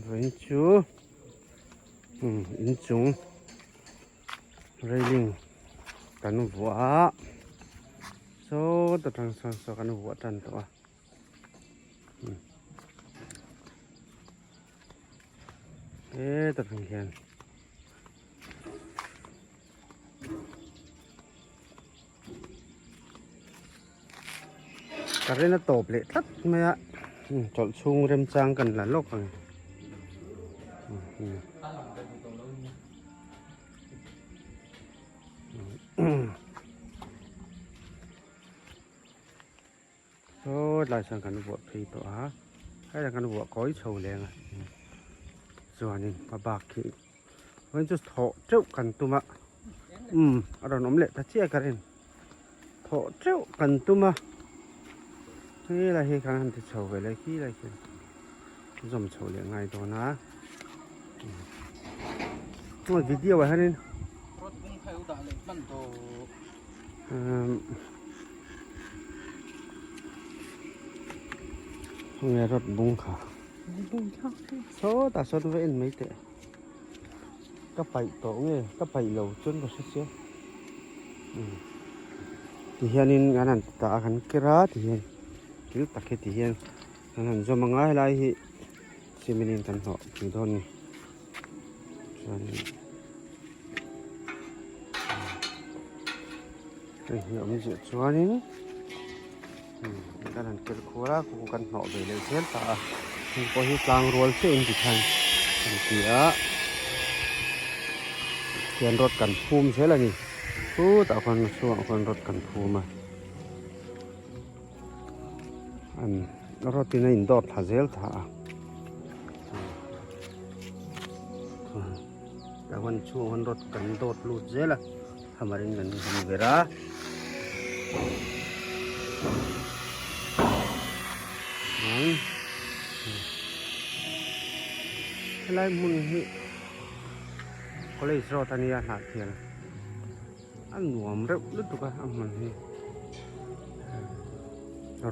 Vawiin chu inchung railing kan vuah a saw ta tang sawn saw kan vuah tan tawh a heta tang hian. Current a tawp leh tlat mai a chawlh chhung remchang kan la lawk ang saw tlai chuan kan vuah phei tawh a hetiang kan vuah kawi chho leng a chuanin a bak khi vawiin chu thawh teuh kan tum a umm a rawn awm leh ta chiah ka rin thawh teuh kan tum a helai hi kan han ti chho ve leh khi lai khian zawm chho leh ngai dawn a video ah hianin Khawnge rod bung kha sawtah sawn va en mai teh ka paih tawh nge ka paih lo chuan ka hre sia ti hianin an han ti ta a kan ker a ti hian thil tak hi ti hian an han zawm ang a helai hi cement in kan hnawh pui dawn a ni chuanin. Hei hi a awmzia chuanin kan han kel khuar a khu kan hnawh ve leh zel ta a heng pawh hi tlang rual chiah in tikhan kan ti a hian rod kan phum zel a ni chutah khuan a chhungah khuan rod kan phum a an rod in a indawt thla zel ta a. Tah huan chhungah huan rod kan dawt lut zel a hammer in kan han ver a chuan helai hmun hi college road a nia hnah thial a nuam reuh lutuk a a hmun hi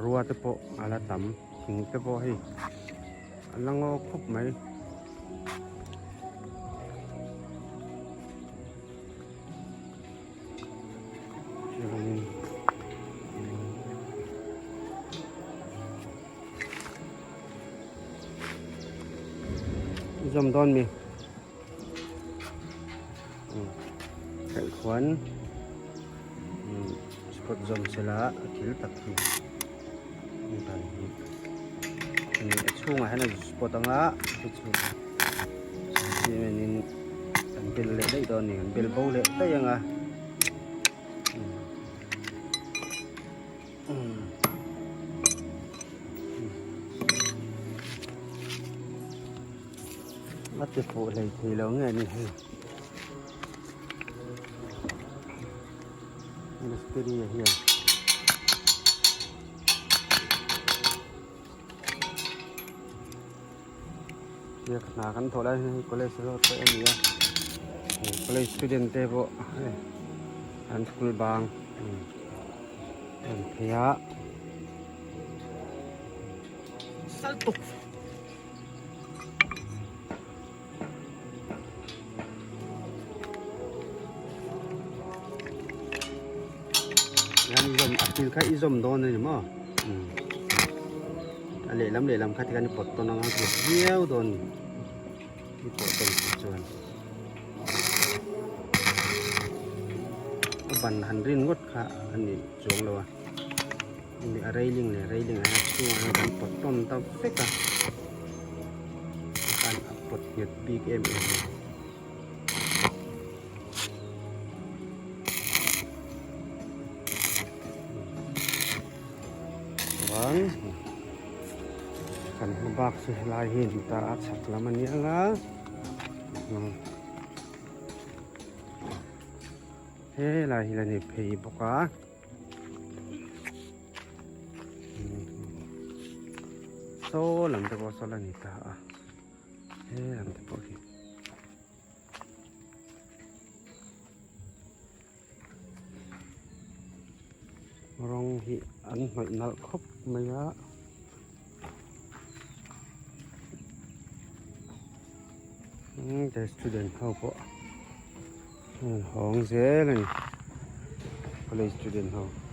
rua te pawh a la tam thing te pawh hei a la ngaw khawp mai. Zawm dawn mi theih khuan spot zawm sela a thil tak hi dan hi a chhungah hian a spot anga chu chu cement in kan bel leh daih dawn a ni kan bel bo leh daih anga a ti fuh hlei thei lo nge ni hei mistiri hian. Biak hna kan thawh lai hian hei college road pawh a ni a college student te pawh hei an school bang an phei a. A thil kha i zawm dawn a ni maw a lehlam lehlam kha tikhan i pawt tawn ang a nghet viau dawn a ni i pawh tawn theih chuan a ban han rin ngawt kha a ni chuang lo a a railing leh railing ah hian chhungah hian kan pawt tawn ta vek a khan a pawt nghet bik em em a. Chuan kan hma bak chu helai hi ni ta a chhak lam a ni ang a helai hi la ni phei bawk a. Saw lam te pawh saw la ni ta a he lam te pawh hi rawng hi an hnawih nalh khawp mai a. Umm student ho pawh an hawng zel a ni college student ho.